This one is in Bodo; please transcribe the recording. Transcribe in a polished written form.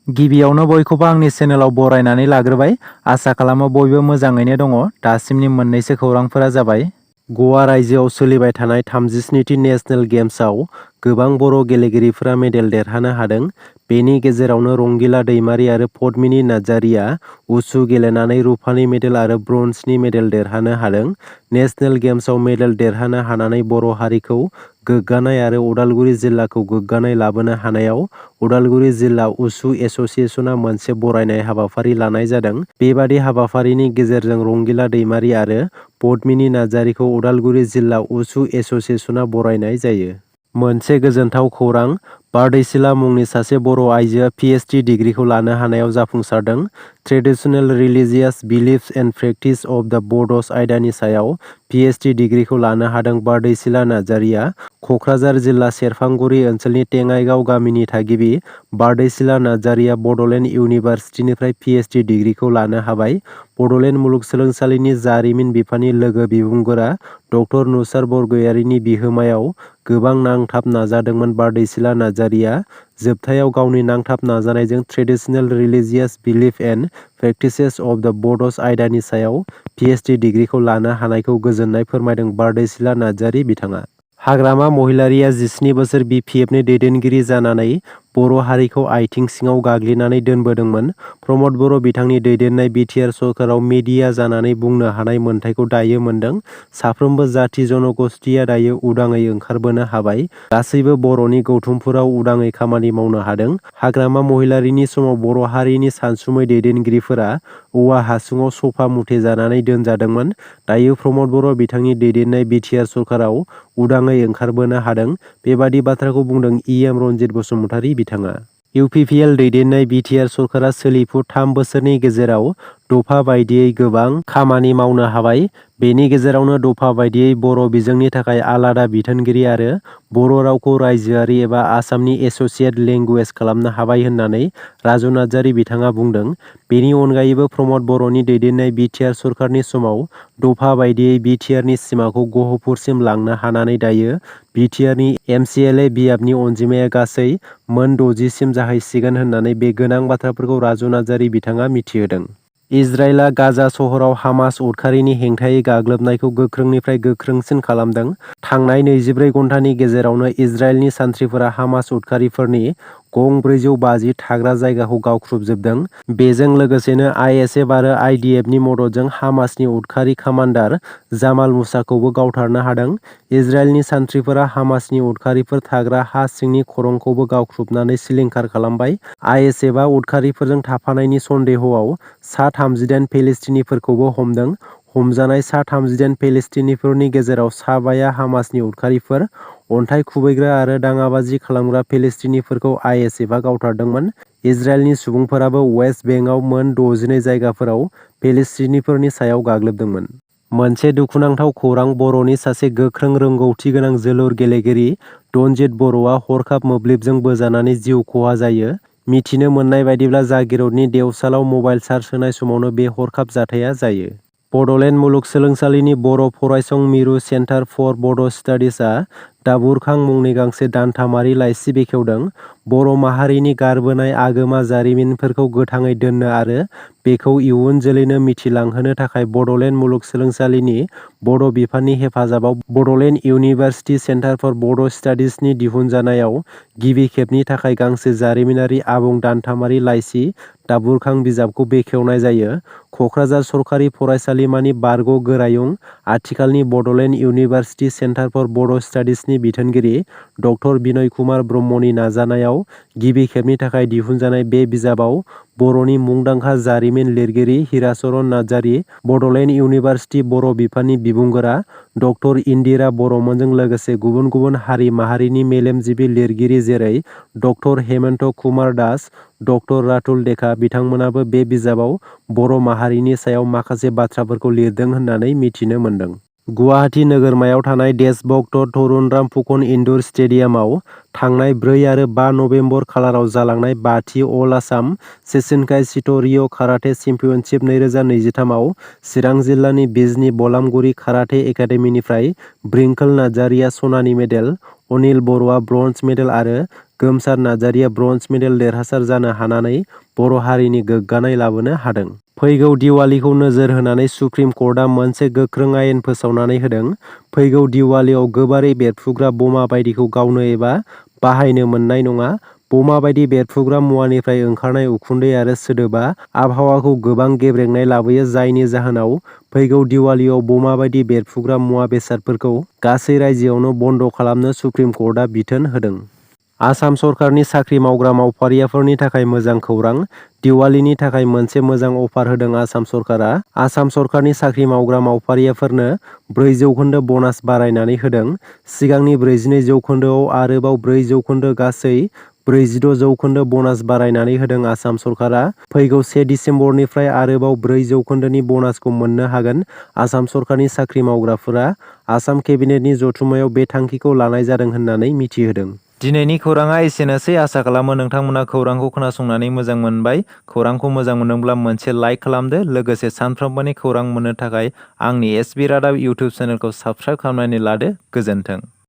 गिबियावनो बयखौबो आंनि चेनेलाव बरायनानै लाग्रोबाय। आसा खालामो बयबो मोजाङैनो दङ। दासिमनि मोननैसो खौरांफोरा जाबाय। गवा रायजोआव सोलिबाय थानाय 37थि नेशनेल गेम्सआव गोबां बर' गेलेगिरिफोरा मेडेल देरहानो हादों। बेनि गेजेरावनो रंगिला दैमारि आरो पद्मिनी नार्जारिया उसु गेलेनानै रुफानि मेडेल आरो ब्रन्जनि मेडेल देरहानो हादों। नेशनेल गेम्सआव मेडेल देरहानो हानानै बर' हारिखौ गोग्गानाय आरो उदालगुरि जिल्लाखौ गोग्गानाय लाबोनो हानायाव उदालगुरि जिल्ला उसु एस'सियेसनआ मोनसे बरायनाय हाबाफारि लानाय जादों। बेबादि हाबाफारिनि गेजेरजों रंगिला दैमारि आरो पद्मिनी नार्जारिखौ उदालगुरि जिल्ला उसु एस'सियेसनआ बरायनाय जायो। मोनसे गोजोनथाव खौरां, बारदैसिला मुंनि सासे बर' आइजोआ Ph.D. डिग्रीखौ लानो हानायाव जाफुंसारदों। Traditional religious beliefs and practice of the Bodos आयदानि सायाव Ph.D. डिग्रीखौ लानो हादों बारदैसिला नार्जारिया। क'क्राझार जिल्ला सेरफांगुरि ओनसोलनि टेङाइगाव गामिनि थागिबि बारदैसिला नार्जारिया बड'लेण्ड इउनिभारसिटिनिफ्राय Ph.D. डिग्रीखौ लानो हाबाय। बड'लेण्ड मुलुगसोलोंसालिनि जारिमिन बिफाननि लोगो बिबुंगोरा ड. नुसार बरगयारिनि बिहोमायाव गोबां नांथाब नाजादोंमोन बारदैसिला नार्जारिया। जोबथायाव गावनि नांथाब नाजानायजों traditional religious belief and practices of the Bodos आयदानि सायाव Ph.D. डिग्रीखौ लानो हानायखौ गोजोननाय फोरमायदों बारदैसिला नार्जारि बिथाङा। हाग्रामा महिलारिया 17 बोसोर बि.पि.एफनि दैदेनगिरि जानानै बर' हारिखौ आइथिं सिङाव गाग्लिनानै दोनबोदोंमोन। प्रमद बर' बिथांनि दैदेननाय बि.टि.आर. सरकाराव मिडिया जानानै बुंनो हानाय मोनथायखौ दायो मोनदों। साफ्रोमबो जाति जनगोष्ठीया दायो उदाङै ओंखारबोनो हाबाय। गासैबो बर'नि गौथुमफोराव उदाङै खामानि मावनो हादों। हाग्रामा महिलारिनि समाव बर' हारिनि सानसुमै दैदेनगिरिफोरा औवा हासुङाव सफा मुथे जानानै दोनजादोंमोन। दायो प्रमद बर' बिथांनि दैदेननाय बि.टि.आर. सरकाराव उदाङै ओंखारबोनो हादों। बेबादि बाथ्राखौ बुंदों इ.एम. रनजित बसुमतारि बिथाङा। इउ.पि.पि.एल. दैदेननाय बि.टि.आर. सरकारा सोलिफु 3 बोसोरनि गेजेराव दफा बायदियै गोबां खामानि मावनो हाबाय। बेनि गेजेरावनो दफा बायदियै बर' बिजोंनि थाखाय आलादा बिथोनगिरि आरो बर' रावखौ रायजोआरि एबा आसामनि एस'सियेट लेंगुवेज खालामनो हाबाय होननानै राजु नार्जारि बिथाङा बुंदों। बेनि अनगायैबो प्रमद बर'नि दैदेननाय बि.टि.आर. सरकारनि समाव दफा बायदियै बि.टि.आर.नि सिमाखौ गहपुरसिम लांनो हानानै दायो बि.टि.आर.नि एम.सि.एल.ए. बियाबनि अनजिमाया गासै मोन 60 सिम जाहैसिगोन होननानै बे गोनां बाथ्राफोरखौ राजु नार्जारि बिथाङा मिथिहोदों। इजराइलआ गाजा सहराव हामास उदखारिनि हेंथायै गाग्लोबनायखौ गोख्रोंनिफ्राय गोख्रोंसिन खालामदों। थांनाय 24 घन्टानि गेजेरावनो इजराइलनि सान्थ्रिफोरा हामास उदखारिफोरनि गं 450 थाग्रा जायगाखौ गावख्रुबजोबदों। बेजों लोगोसेनो आइ.एस.एफ. आरो आइ.डि.एफ.नि मददजों हामासनि उदखारि कामान्डार जामाल मुसाखौबो गावथारनो हादों। इजराइलनि सान्थ्रिफोरा हामासनि उदखारिफोर थाग्रा हा सिंनि खरंखौबो गावख्रुबनानै सिलिंखार खालामबाय। आइ.एस.एफ.आ उदखारिफोरजों थाफानायनि सन्देहआव सा 38 फेलिस्तिनिफोरखौबो हमदों। हमजानाय सा 38 फेलिस्तिनिफोरनि गेजेराव सा 5आ हामासनि उदखारिफोर। अन्थाइ खुबैग्रा आरो दाङाबाजि खालामग्रा फेलिस्तिनिफोरखौ आइ.एस.एफ.आ गावथारदोंमोन। इजराइलनि सुबुंफोराबो वेस्ट बेंकआव मोन 62 जायगाफोराव फेलिस्तिनिफोरनि सायाव गाग्लोबदोंमोन। मोनसे दुखुनांथाव खौरां बर'नि सासे गोख्रों रोंगौथि गोनां जोलुर गेलेगिरि दनजित बर'आ हरखाब मोब्लिबजों बोजानानै जिउ खहा जायो। मिथिनो मोननाय बायदिब्ला जागिरदनि देवसालाव मबाइल चार्ज होनाय समावनो बे हरखाब जाथाया जायो। बड'लेण्ड मुलुगसोलोंसालिनि बर' फरायसं मिरु सेन्टार फर बड' स्टाडिजआ दा बुरखां मुंनि गांसे दानथामारि लाइसि बेखेवदों। बर' माहारिनि गारबोनाय आगोमा जारिमिनफोरखौ गोथाङै दोननो आरो बेखौ इयुन जोलैनो मिथिलांहोनो थाखाय बड'लेण्ड मुलुगसोलोंसालिनि बड' बिफाननि हेफाजाबाव बड'लेण्ड इउनिभारसिटि सेन्टार फर बड' स्टाडिजनि दिहुनजानायाव गिबि खेबनि थाखाय गांसे जारिमिनारि आबुं दानथामारि लाइसि दा बुरखां बिजाबखौ बेखेवनाय जायो। क'क्राझार सरकारि फरायसालिमानि बारग' गोरायुं, आथिखालनि बड'लेण्ड इउनिभारसिटि सेन्टार फर बड' स्टाडिजनि बिथोनगिरि ड. बिनय कुमार ब्रह्मनि नाजानायाव गिबि खेबनि थाखाय दिहुनजानाय बे बिजाबाव बर'नि मुंदांखा जारिमिन लिरगिरि हिराचरण नार्जारि, बड'लेण्ड इउनिभारसिटि बर' बिफाननि बिबुंगोरा ड. इन्दिरा बर'मोनजों लोगोसे गुबुन गुबुन हारि माहारिनि मेलेमजिबि लिरगिरि जेरै ड. हेमन्त कुमार दास, ड. रातुल डेका बिथांमोनाबो बे बिजाबाव बर' माहारिनि सायाव माखासे बाथ्राफोरखौ लिरदों होननानै मिथिनो मोन्दों। गुवाहाटि नोगोरमायाव थानाय देशभक्त तरुणराम फुकन इनडुर स्टेडियामाव थांनाय 4 आरो 5 नभेम्बर खालाराव जालांनाय 5थि अल आसाम सेसनकाइ चिट' काराटे चेम्पियनशिप 2023 आव चिरां जिल्लानि बिजनी बलामगुरि काराटे एकाडेमीनिफ्राय ब्रिंकोल नार्जारिया सनानि मेडेल, अनिल बर'आ ब्रन्ज मेडेल आरो गोमसार नार्जारिया ब्रन्ज मेडेल देरहासार जानो हानानै बर' हारिनि गोग्गानाय लाबोनो हादों। फैगौ दिवालीखौ नोजोर होनानै सुप्रिम कर्टआ मोनसे गोख्रों आयेन फोसावनानै होदों। फैगौ दिवालीयाव गोबारै बेरफ्रुग्रा बमा बायदिखौ गावनो एबा बाहायनो मोननाय नङा। बमा बायदि बेरफ्रुग्रा मुवानिफ्राय ओंखारनाय उखुन्दै आरो सोदोबा आबहावाखौ गोबां गेब्रेंनाय लाबोयो, जायनि जाहोनाव फैगौ दिवालीयाव बमा बायदि बेरफ्रुग्रा मुवा बेसादफोरखौ गासै रायजोआवनो बन्द' खालामनो सुप्रिम कर्टआ बिथोन होदों। आसाम सरकारनि साख्रि मावग्रा मावफारियाफोरनि थाखाय मोजां खौरां। दिवालीनि थाखाय मोनसे मोजां अफार होदों आसाम सरकारा। आसाम सरकारनि साख्रि मावग्रा मावफारियाफोरनो 4% ब'नास बारायनानै होदों। सिगांनि 42% आरोबाव 4% गासै 46% ब'नास बारायनानै होदों आसाम सरकारा। फैगौ 1 दिसेम्बरनिफ्राय आरोबाव 4% नि ब'नासखौ मोननो हागोन। आसाम सरकारनि साख्रि मावग्राफोरा आसाम केबिनेटनि जथुम्मायाव बे थांखिखौ लानाय जादों होननानै मिथिहोदों। दिनैनि खौराङा एसेनोसै। आसा खालामो नोंथांमोना खौरांखौ खोनासंनानै मोजां मोनबाय। खौरांखौ मोजां मोनदोंब्ला मोनसे लाइक खालामदो। लोगोसे सानफ्रोमबोनि खौरां मोननो थाखाय आंनि SB रादाब इउटुब चेनेलखौ साबस्क्राइब खालामनानै लादो। गोजोन्थों।